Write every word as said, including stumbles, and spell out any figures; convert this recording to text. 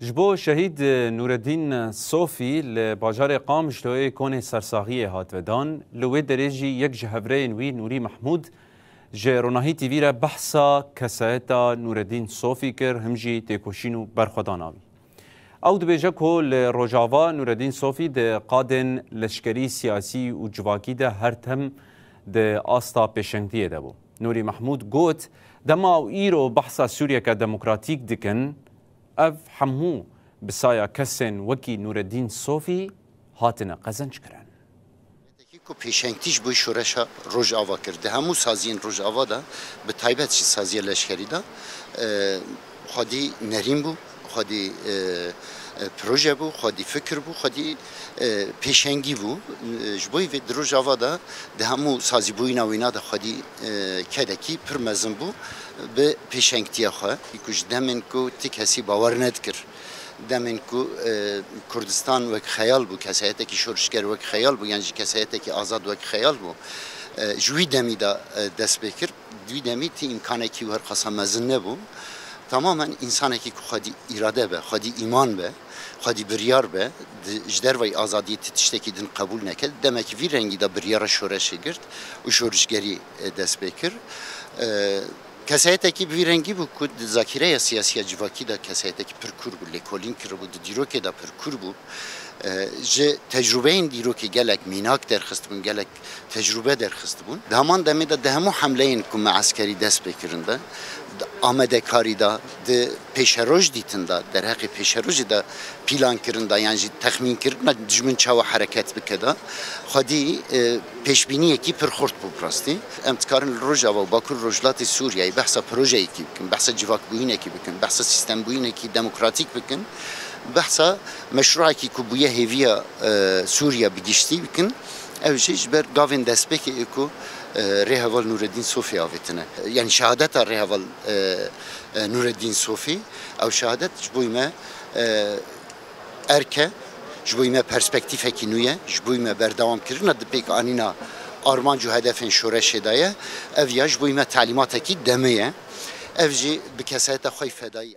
Ji bo şehîd Nûreddîn Sofî li bajarê Qamişloyê konê sersaxiyê hat vedan, li wê derê jî yek ji hevreyên wî Nûrî Mehmûd ji Ronahî T V re behsa kesayeta Nûreddîn Sofî kir, him jî têkoşîn û berxwedana wî. Ew dibêje ku li Rojava Nûreddîn Sofî di qadên leşkerî, siyasî û civakî de her tim di asta pêşengtiyê de bû. Nûrî Mehmûd got, dema ew îro behsa Sûriyeke demokratîk dikin, ev hemû bi saya kesên wekî Nûreddîn Sofî hatine qezenckirin. Ku pêşengtî ji bo şoreşa Rojava kir. Di hemû saziyên Rojava de bi taybet jî saziya leşkerî de, e, xwedî nerîn bû, xwedî, e, e, proje bû, xwedî fikir bû, xwedî, e, pêşengî bû. E, ji bo vê di Rojava de di hemû sazîbûyîna wîna de xwedî, e, kedekî pir mezin bû bi pêşengtiya xwe. Ku ji demên ku ti kesî bawer nedikir. Demên ku, e, Kurdistan wek xeyal bû, kesayetekî şorişger wek xeyal bû, yan jî kesayetekî azad wek xeyal bû. E, ji wî demî de, e, dest pê kir. Di wî demî ti îmkanekî wer qasa mezin nebû. Tamamen însanekî ku xwedî îrade be, xwedî îman be, xwedî biryar be, di, ji derveyî azadiyê ti tiştekî din qebûl neke. Demekî vî rengî de biryara şoreşê girt û şorişgerî, e, dest pê kir. E, Kesayetekî bi vî rengî bû ku di zakîreya siyasî ya civakî de kesayetekî pir kûr bû, lêkolîn kiribû, di dîrokê de pir kûr bû. E, ji tecrûbeyên dîrokê gelek mînak derxistibûn, gelek tecrûbe derxistibûn. Di heman demê de di hemû hemleyên ku me eskerî dest pê kirin de, di amadekarî de, di pêşeroj dîtin de, derheqê pêşerojê de pîlan kirin de, yan jî texmîn kirina dijmin çawa hereket bike de, xwedî, e, pêşbîniyekî pir xurt bû bi rastî. Em dikarin li Rojava û Bakur Rojhilatê Sûriyeyê behsa projeyekî bikin, behsa civakbûyînekî bikin, behsa sîstembûyînekî demokratîk bikin, behsa meşruekî ku bûye hêviya, e, Sûriye bi giştî bikin. Ev jî ji ber gavên destpêkê ê ku, e, rêheval Nûreddîn Sofî avêtine. Yanî şehadeta rêheval, e, e, Nûreddîn Sofî, ew şehadet ji bo me, e, erk e, ji bo me perspektîfekî nû ye, ji bo me berdewamkirina di pêkanîna armanc û hedefên şoreşê de ye. Ev ya ji bo me talîmatekî demê ye. Ev jî bi kesayeta xwe yî fedayî.